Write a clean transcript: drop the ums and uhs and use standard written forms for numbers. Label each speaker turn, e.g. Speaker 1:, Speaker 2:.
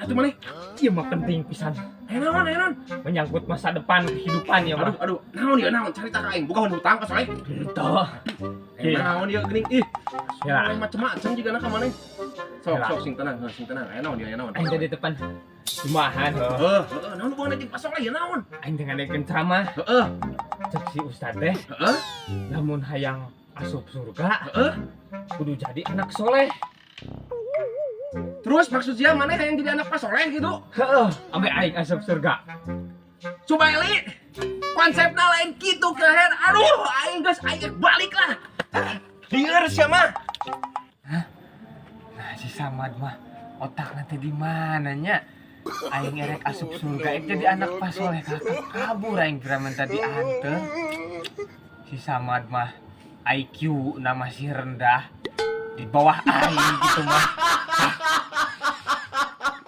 Speaker 1: Atuh maneh.
Speaker 2: Ieu mah penting pisan.
Speaker 1: Aya naon, aya naon?
Speaker 2: Menyangkut masa depan kehidupan ya
Speaker 1: Aduh,
Speaker 2: mah.
Speaker 1: Aduh, naon ieu, naon? Carita ka aing, buka hutang ka Soleh.
Speaker 2: Gitu.
Speaker 1: Eh, naon ieu geuning? Ih.
Speaker 2: Ya.
Speaker 1: Lain macem-macem juga ka maneh. Sok,
Speaker 2: Ya.
Speaker 1: sok sing tenang, heuh, sing tenang. Aya naon ieu, aya naon?
Speaker 2: Aing teh di depan Jumahan, heuh.
Speaker 1: Heeh, heeh, naon hubunganna jeung Pak Soleh ya, naon?
Speaker 2: Aing teh ngadengekeun ceramah. Cek si ustad teh, lamun hayang asup surga, kudu jadi anak soleh.
Speaker 1: Terus maksud sia maneh hayang jadi anak Pak Soleh gitu?
Speaker 2: Heeh, ameh aing asup surga.
Speaker 1: Coba Eli, konsepnya lain gitu keren. Aduh, aing geus, aing balik lah. Lieur sia mah.
Speaker 2: Nah, si Samad mah otak nanti di mananya? Aing erek asup surga, aing jadi anak Pak Soleh, kakak kabur aing pira tadi anter. Si Samad mah IQ na masih rendah, di bawah aing gitu mah.